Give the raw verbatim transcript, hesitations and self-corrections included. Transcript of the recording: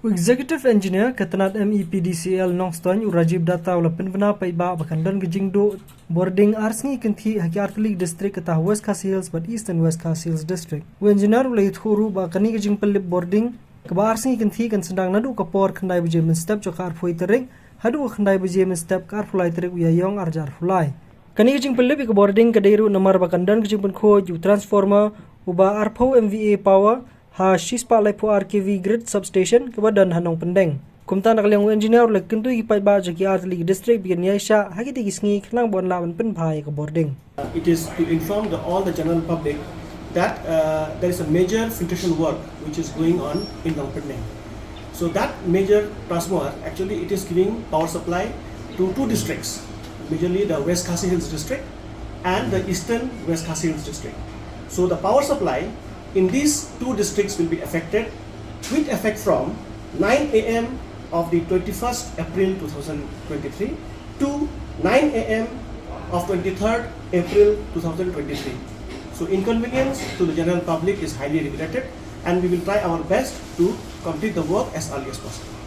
U Executive Engineer ka tnad M E P D C L Nongstoiñ, u Rajiv Datta, u la pynbna paidbah ba kan don ka jingduh bording ar sngi kynthih ha ki artylli ki district, kata ha West Khasi Hills bad Eastern West Khasi Hills District. U Engineer u la ïathuh ruh ba kane ka jingpynlip bording kaba ar sngi kynthih kan sdang naduh ka por khyndai baje mynstep jong ka arphew tarik haduh ka khyndai baje mynstep ka arphew lai tarik u Ïaïong ar hajar arphew lai. Kane ka jingpynlip ïa ka bording ka dei ruh namar ba kan don ka jingpynkhuid ïa u transformer uba arphew M V A power ha shispah laiphew ar K V grid substation kaba don ha Nongpyndeng. Kumta na ka liang u Engineer u la kyntu ïa ki paidbah jong ki artylli ki district ba kin ïaishah ha kitei ki sngi khnang ban lah ban pynbha ïa ka bording. Uh, it is to inform the, all the general public that uh, there is a major filtration work which is going on in Nongpyndeng. So that major transformer, actually, it is giving power supply to two districts, majorly the West Khasi Hills district and the Eastern West Khasi Hills district. So the power supply in these two districts will be affected with effect from nine a m of the twenty-first April two thousand twenty-three to nine a m of twenty-third April two thousand twenty-three. So inconvenience to the general public is highly regretted, and we will try our best to complete the work as early as possible.